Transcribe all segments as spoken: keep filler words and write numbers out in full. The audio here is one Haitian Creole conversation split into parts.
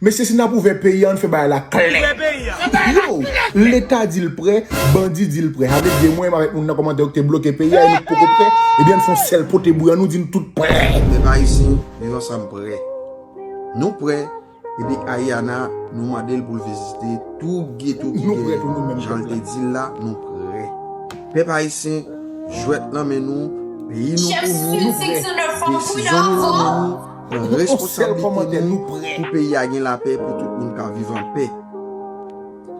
Mesye, si n ap ouvè peyi a, ann fè bagay la klè. Yo, Leta di l prè, bandi di l prè. Sa vle di mwen menm avèk moun nan kòmantè yo ki te bloke peyi a, e nou poko prè, ebyen ann fè yon sèl pote bri, ann nou di n tout prè. Pèp ayisyen, Viv Ansanm prè. Nou prè, epi Ariana, nou mande l pou l vizite tout geto ki genyen. Jan l te di l la, nou prè. Pèp ayisyen, jwèt nan men nou, peyi nou pou nou, nou prè. Desizyon nou nan men nou, pran responsabilite nou pou peyi a gen lapè, pou tout moun ka viv anpè.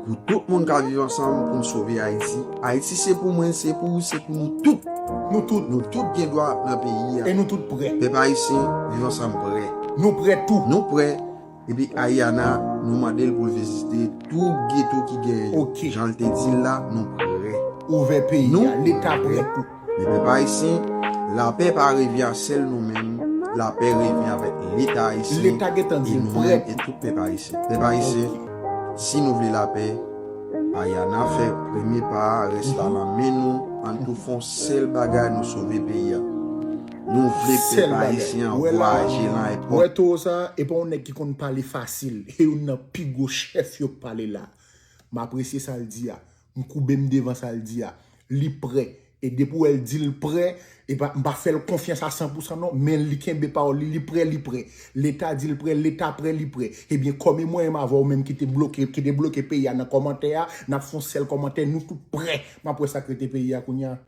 Pou tout moun ka viv ansanm pou n sove Ayiti. Ayiti se pou mwen, se pou ou, se pou nou tout. Nou tout. Nou tout gen dwa nan peyi a. E nou tout prè. Pèp ayisyen, Viv Ansanm prè. Nou prè tou. Nou prè. Epi Ariana, nou mande l pou l vizite tout geto ki genyen yo. Jan l te di l la, nou prè. Ouvè peyi a, Leta prè tou. Men pèp ayisyen, lapè pa revyen a sèl nou menm, lapè revyen avèk Leta ayisyen, Leta gentan di l prè, e tout pèp ayisyen. Pèp ayisyen, si nou vle lapè, Ariana fè premye pa a, rès la nan men nou, ann tou fè yon sèl bagay, nou sove peyi a. Nou vle pèp ayisyen an vwayaje nan èpòt. Wè towo sa, e pa yon nèg ki konn pale fasil, e youn nan pi gwo chèf yo k pale la. M apresye sa l di a. M koube m devan sa l di a. Li prè. E depi w wè l di l prè, e pa, m pa fè l konfyans a san pou san non, men li kenbe pawòl li, li prè, li prè. Leta di l prè, Leta prè, li prè. Ebyen, kòm e mwen menm avè w menm ki te bloke, ki te bloke peyi a nan kòmantè a, n ap fè yon sèl kòmantè, nou tout prè. M ap wè sa k rete peyi a kounye a.